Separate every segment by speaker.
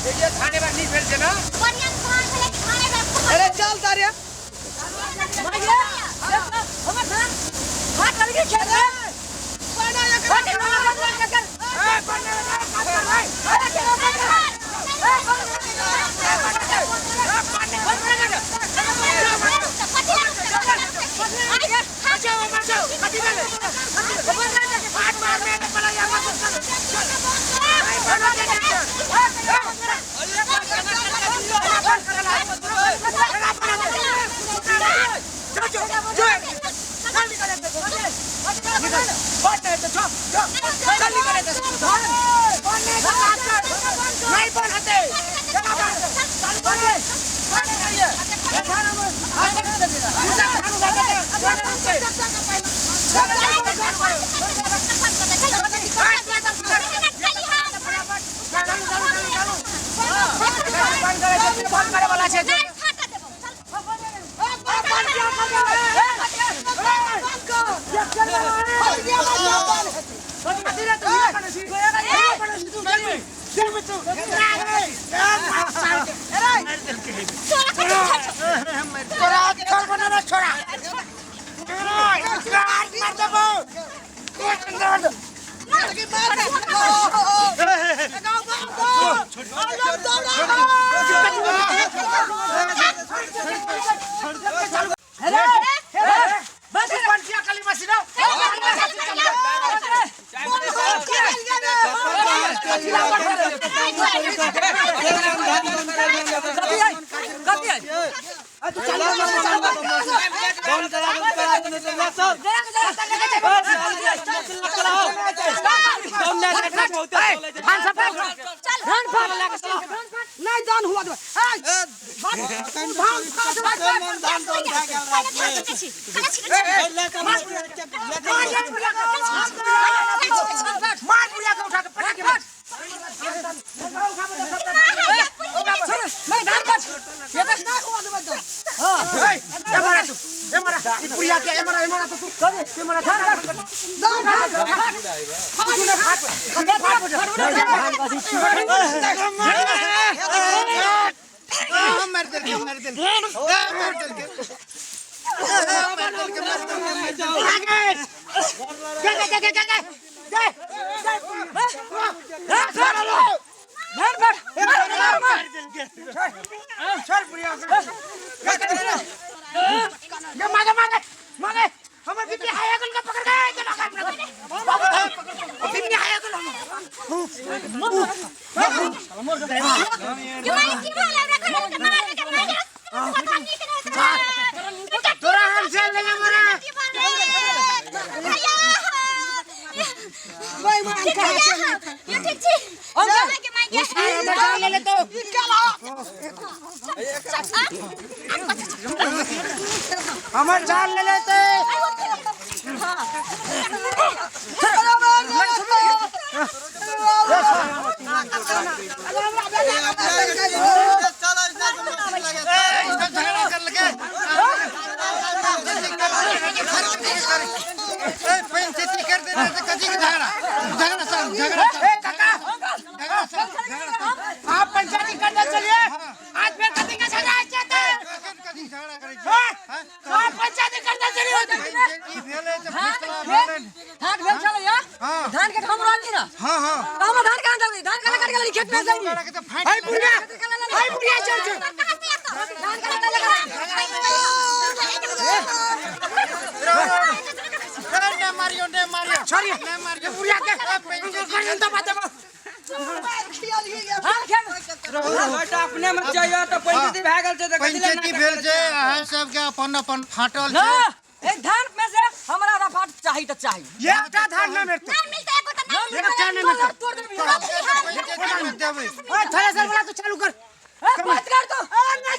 Speaker 1: देखिए धान एबार नीक भेल छै ना?
Speaker 2: बढ़िया धान भेलै, धान एबार खूब।
Speaker 3: अरे चल तारे।
Speaker 4: हमर धान फाट लगी खेत में। फाट कर।
Speaker 1: ए, पन्ने में काट कर भाई। बचाओ बचाओ, कथी भेलै? फाट मार में पला या मत चल। जो जो जो चल निकल दे, बंद है तो जो जो चल निकल दे। धान बंद नहीं तो काट कर नहीं बंद होते। चला बंद चल बंद बंद करिए। धान हम हाथ में दे देगा। धान उठा के चालू चालू चालू चालू बंद करे, बंद करे वाला छै। छोरा मार देबो।
Speaker 3: नहीं दान हुआ दो।
Speaker 1: मार बुढ़िया के उठा के पटक के मार। ए, ए मारा तू, ए मारा, ई बुढ़िया के, ए मारा, ए मारा तो तू, ए मारा, धान काट। तू ने फाट, फाट।
Speaker 5: मार देलके, मार देलके, मार देलके, मार देलके, मार देलके।
Speaker 1: गे गे गे गे गे गे छोड़ बुढ़िया के। गे मागे मागे मागे, हमर बीबी हाया गुल के पकड़ गए के मागे बाबू बीबी हाया गुल हम। तोरा हम जेल ले मरा। बचा ले ले तो हमर जान ले लेते।
Speaker 5: झगड़ा कर लगे, पंचायती कर देने से कथी के झगड़ा? झगड़ा सब झगड़ा।
Speaker 1: ए काका, आप पंचायती करने चलिए। आज फिर कथी के झगड़ा है चाहते?
Speaker 5: कथी झगड़ा करै छी?
Speaker 1: आप पंचायती करने चलिए।
Speaker 5: पंचायती भेलै तऽ फैसला भेलै।
Speaker 4: धान भेल छलै।
Speaker 5: हाँ।
Speaker 4: धान के हम रहली ना।
Speaker 5: हाँ हाँ।
Speaker 4: हम धान कहाँ चलली? धान कहाँ काट गेली खेत में से?
Speaker 5: झगड़ा के तऽ फाटि।
Speaker 1: हाय बुढ़िया, हाय बुढ़िया, चल चल।
Speaker 5: ने मारियो, ने मारियो।
Speaker 1: छोड़िए।
Speaker 5: ने मारियो।
Speaker 1: बुढ़िया के गर्दन दबा देबो।
Speaker 6: अपने में चाहिए तऽ पंचायती भए गेल छै तऽ कथी लए?
Speaker 5: पंचायती भेल छै, अहाँ सबके अपन अपन फाटल
Speaker 4: ना
Speaker 5: छै।
Speaker 4: एक धान में से हमरा रफाट चाही तऽ चाही।
Speaker 1: एकटा धान नहीं मिलतो। एकटा नहीं मिलतो।
Speaker 4: तोड़ देबी।
Speaker 5: पंचायती में देबै।
Speaker 1: ओए थ्रेसर वाला तू चालू कर।
Speaker 4: ए बंद कर तो। ए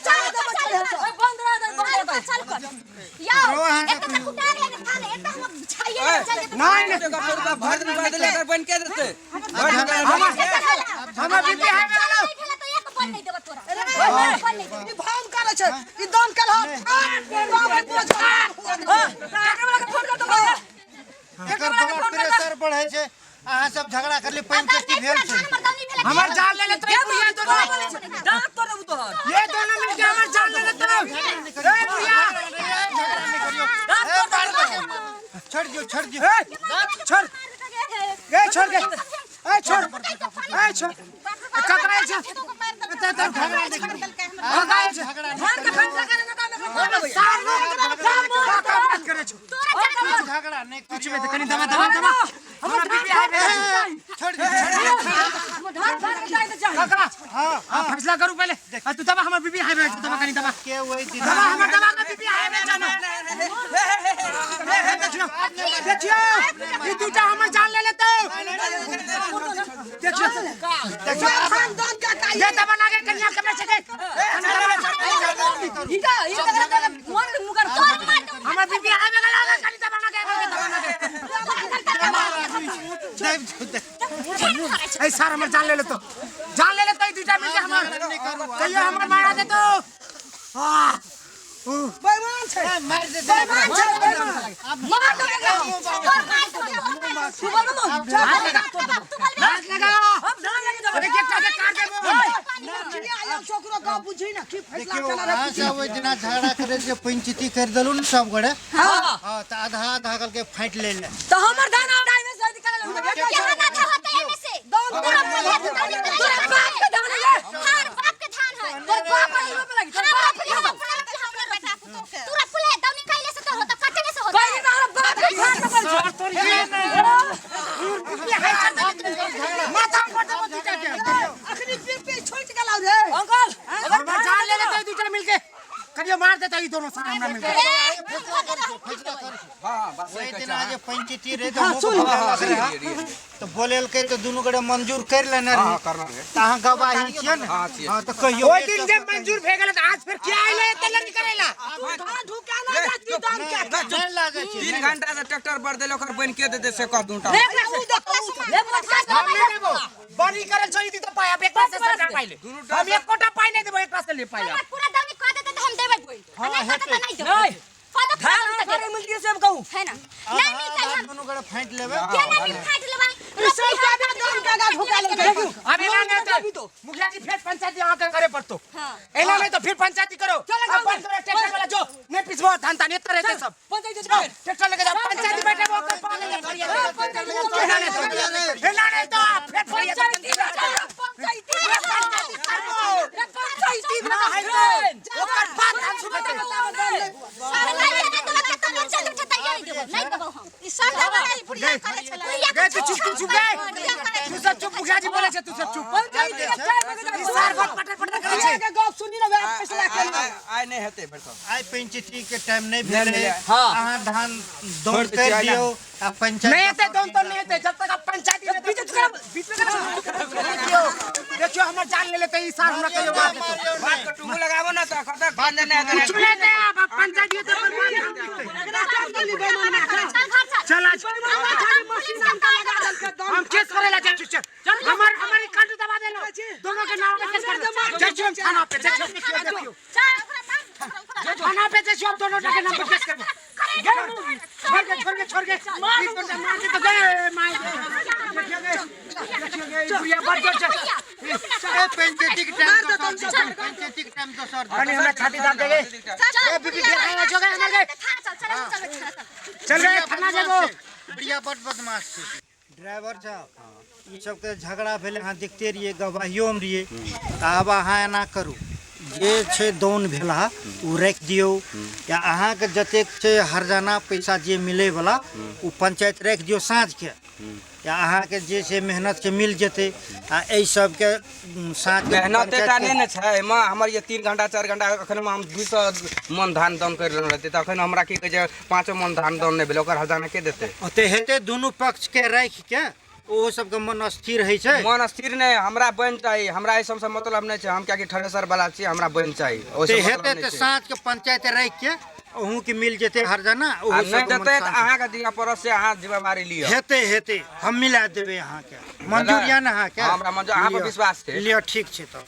Speaker 4: बंद रह दे, बंद रह दे।
Speaker 1: नहीं नहीं,
Speaker 6: भर दिन बदले एकर बन के देतै।
Speaker 1: हमर बीबी हाय में गेलो।
Speaker 3: ई भाम करे छै, ई दान कर हाथ बाबा बोझ।
Speaker 4: हां, ट्रैक्टर वाला के फोन कर तो भैया।
Speaker 5: एकर ब्लड प्रेशर बढ़ै छै। अहाँ सब झगड़ा करली, पंचायती भेल छै।
Speaker 1: हमर जान ले लेते बुढ़िया दोनों।
Speaker 4: दांत तोड़ देबू तोहर।
Speaker 1: ये दोनों मिलके हमर जान ले लेते। ए बुढ़िया
Speaker 4: दांत तोड़ देबू।
Speaker 5: छोड़ दियो, छोड़ दियो।
Speaker 1: ए छोड़, ए छोड़ के, ए छोड़, ए छोड़। ककरा छै एते एते
Speaker 5: झगड़ा नहीं करू।
Speaker 1: ककरा छै?
Speaker 5: झगड़ा नहीं
Speaker 4: धान के फैसला करे ना काम में।
Speaker 1: सार लोग का बात करे छौ?
Speaker 5: झगड़ा नहीं
Speaker 1: कुछ
Speaker 5: करियो।
Speaker 1: में कनी दबा दबा दबा। हमरा बीबी आबे।
Speaker 5: छोड़ दियो, छोड़ दियो।
Speaker 4: धान फाड़ के जाए तो चाही।
Speaker 1: ककरा
Speaker 5: हां
Speaker 1: हां फैसला करू पहले। आ तू दबा, हमर बीबी आबे, दबा कनी दबा।
Speaker 5: के वही दिन
Speaker 1: दबा हमर, दबा के बीबी आबे जानो। देखियो देखियो, ई दूटा हमर जान ले लेतौ। देखियो
Speaker 5: देखियो
Speaker 3: खानदान का काई
Speaker 1: ये दबा लागे कन्या के में सके।
Speaker 4: ईटा ईटा करे मोर मुकर
Speaker 2: तोर मार दूं।
Speaker 1: हमर बीबी आबे लागे कनी दबा लागे, दबा लागे।
Speaker 5: देव देव।
Speaker 1: ए सर हमर जान ले लेतो, जान ले लेतो। ई दूटा मिलके हमर कहियो हमर मारा देतो। आ
Speaker 3: बेईमान छै,
Speaker 5: मार दे।
Speaker 3: बेईमान छै, बेईमान।
Speaker 4: मार दे।
Speaker 2: तोर मार दूं, तोर मार दूं।
Speaker 4: तू बोल ना।
Speaker 1: हाथ लगा,
Speaker 2: तू बोल।
Speaker 1: हाथ लगा।
Speaker 4: हम धान लेके जाबो।
Speaker 1: अरे के काटे काट देबो।
Speaker 3: की आयल छोकरो का बुझी ना की फैसला
Speaker 5: देखियो
Speaker 3: केना रे।
Speaker 5: अहाँ सब ओहि दिना झगड़ा करे जे पंचायती कर देलू ने सब गोड़े।
Speaker 4: हां।
Speaker 5: हां तऽ आधा आधा करके फाटि ले ले।
Speaker 4: तो हमर धान आधा में से निकाल ले।
Speaker 2: यहाँ ना था होता है में से। तोरा बोले तो
Speaker 4: तोरा बाप के धान है।
Speaker 2: हर बाप के धान है।
Speaker 4: तोर बाप है रोपे लगी, तोर बाप के धान।
Speaker 2: तोरा फुले दौनी कैले से तो होता, काटने से होता।
Speaker 4: कहीं ना बाप के धान में बोल।
Speaker 1: माथा पर देबो दूटा के।
Speaker 3: अखनी पी पी छूट गेलौ रे।
Speaker 4: अंकल
Speaker 1: हमर जान ले लेते दूटा मिलके, कहियो मार देता ई दोनों सारा हमरा मिलके।
Speaker 6: हां बस।
Speaker 5: ओहि दिना जे पंचायती रहे तऽ तऽ बोलेलकै तऽ दुनू गोड़े मंजूर कर लेने रही।
Speaker 6: हां करना है।
Speaker 5: तऽ अहाँ गवाही छियै ने?
Speaker 6: हां, छियै।
Speaker 5: हां तऽ कहियो
Speaker 1: ओइ दिन जे मंजूर भए गेल तऽ आज फिर किया आइले एते लड़ी करेला?
Speaker 3: तू धान ढुका ना जाती दान के।
Speaker 5: नहि लागै छै।
Speaker 6: 3 घंटा से ट्रैक्टर पर देले, ओकर बन के देते से कह दूटा।
Speaker 4: देख ले, ले मोटका।
Speaker 1: हम नहीं देबो। बनी करल छोड़ी दी तो पाया एक से सरकार पाइले। हम एकोटा पाई नहीं देबो, एकरा से ले पाया।
Speaker 2: पूरा दौनी कह देते तो हम देबै बोल, नहीं कहते तो नहीं देबै।
Speaker 4: नहीं।
Speaker 2: कह दो।
Speaker 4: धान हम करे मिलती से कहूं
Speaker 2: है ना? नहीं मिलता हम।
Speaker 5: दुनू गोड़े फाटि लेबै।
Speaker 2: क्या नहीं फाट लेबै?
Speaker 3: ई सब का दान का गा ढुका ले।
Speaker 1: अब एना नहीं तो मुखिया जी फिर पंचायती यहाँ के करे पड़तो।
Speaker 2: हाँ।
Speaker 1: एना नहीं तो फिर पंचायती करो।
Speaker 4: चलो,
Speaker 1: अब बंद करो ट्रैक्टर वाला, जो नहीं पिसबो धान तान एते रहते सब।
Speaker 4: पंचायत।
Speaker 1: ट्रैक्टर लेके जाओ, पंचायती बैठे वो कर पाले। एना नहीं तो, एना नहीं तो आप फिर
Speaker 4: पंचायती पंचायती पंचायती।
Speaker 1: ना है तो ओकर बात हम सुनते।
Speaker 2: सारे नहीं देबै तो नहीं चल उठे तैयारी देबो, नहीं देबो हम। ई सब देबै नहीं बुढ़िया करे छलै।
Speaker 1: गए तू चुप, तू चुप गए, तू सब चुप। मुखिया जी बोले छे तू सब चुप।
Speaker 4: पंचायती के 4 बजे
Speaker 1: ई सार बात पटर पटर करे छे।
Speaker 3: के गप सुनी ना, वएह फैसला केना।
Speaker 6: आइ नहीं हेतै भरि सब।
Speaker 5: आइ पंचायती के टाइम नहीं भेलै।
Speaker 6: भेलै।
Speaker 4: हाँ।
Speaker 5: अहाँ धान दौन
Speaker 6: छोड़
Speaker 5: कर
Speaker 6: दियौ।
Speaker 5: दियौ आ पंचायत
Speaker 1: नहीं हेतै दौन तो नहीं हेतै जब तक आप पंचायती नहीं।
Speaker 4: बीच में बीच में
Speaker 1: देखियो देखियो, हमर जान ले लेते ई सार हमरा कहियो मार देतो।
Speaker 6: बात के टुंगू लगाबो ना तऽ कतऽ बंद नहीं हेतै।
Speaker 1: कुछ नहीं दे आप पंचायती तो पर मान।
Speaker 3: एकरा काम देली बेईमान में।
Speaker 2: चल घर चल।
Speaker 1: चल आज
Speaker 3: मशीन का लगा देलकै दान।
Speaker 1: हम केस करेला जाइ छी। चल हमर हमर ई कांड दबा देलो, दोनों के नाम पे केस कर जाइ छी हम थाना पे। जाइ छी देखियो देखियो,
Speaker 2: चल ओकरा मार, ओकरा।
Speaker 1: थाना पे जाइ छी हम, दोनों के नाम पे केस करबो। छोड़ के छोड़ के छोड़ के ई तो मार के तो गए मार। देखियो गे देखियो गे, ई बुढ़िया बड़ जोर से।
Speaker 5: ए पंचायती के टाइम तो सर, पंचायती के टाइम तो सर।
Speaker 1: कनी हमरा छाती दाब देगे।
Speaker 2: चल।
Speaker 1: ए बीबी फिर आया जो गए हमर गए।
Speaker 2: थाना चल, चल चल थाना चल।
Speaker 1: चल गए थाना जेबो।
Speaker 5: बढ़िया बड़ बदमाश छै ड्राइवर साहब। ई सबके झगड़ा भेलै, अहाँ देखते रहियै, गवाहियोमे रहियै। तऽ आब अहाँ एना करू, जे छै दौन भेलहा ओ राखि दियौ, या अहाँके जतेक छै हरजाना पैसा जे मिलैवला ओ पंचायत राखि दियौ साँझके, या अहाँके जे छै मेहनतके मिल जेतै। आ एहि सबके साँझके
Speaker 6: मेहनते टा
Speaker 5: पंचायतके
Speaker 6: नहि ने छै एहिमे हमर। ये 3 घंटा 4 घंटा एखन हम 200 मन धान दाउन करि लेने रहतै तऽ एखन हमरा की कहै छै 5 मन धान दाउन नहि भेलै, ओकर हरजाना के देतै?
Speaker 5: ओते हेतै, दुनू पक्षके राखिके ओहो सबके मन स्थिर होइ छै।
Speaker 6: मन स्थिर नहि, हमरा बनि चाही। हमरा एहि सबसँ मतलब नहि छै हम, कियाकि थ्रेसर वाला छी, हमरा बनि चाही। ओहि
Speaker 5: तऽ
Speaker 6: से मतलब
Speaker 5: हेतै
Speaker 6: नहि
Speaker 5: तऽ
Speaker 6: छै।
Speaker 5: साँझके पंचायत राखिके अहूँके मिल जेतै हरजाना।
Speaker 6: आ
Speaker 5: ओहो
Speaker 6: नहि
Speaker 5: सबके मन
Speaker 6: देतै तऽ
Speaker 5: शान्त।
Speaker 6: अहाँके दिअ पड़त, से अहाँ जिम्मेवारी लिअ।
Speaker 5: हेतै हेतै, हम मिला देबै अहाँके। मंजूर यऽ ने अहाँके?
Speaker 6: हाँ, हमरा मंजूर, अहाँ पर
Speaker 5: लिअ।
Speaker 6: विश्वास छै।
Speaker 5: लिअ, ठीक छै। तऽ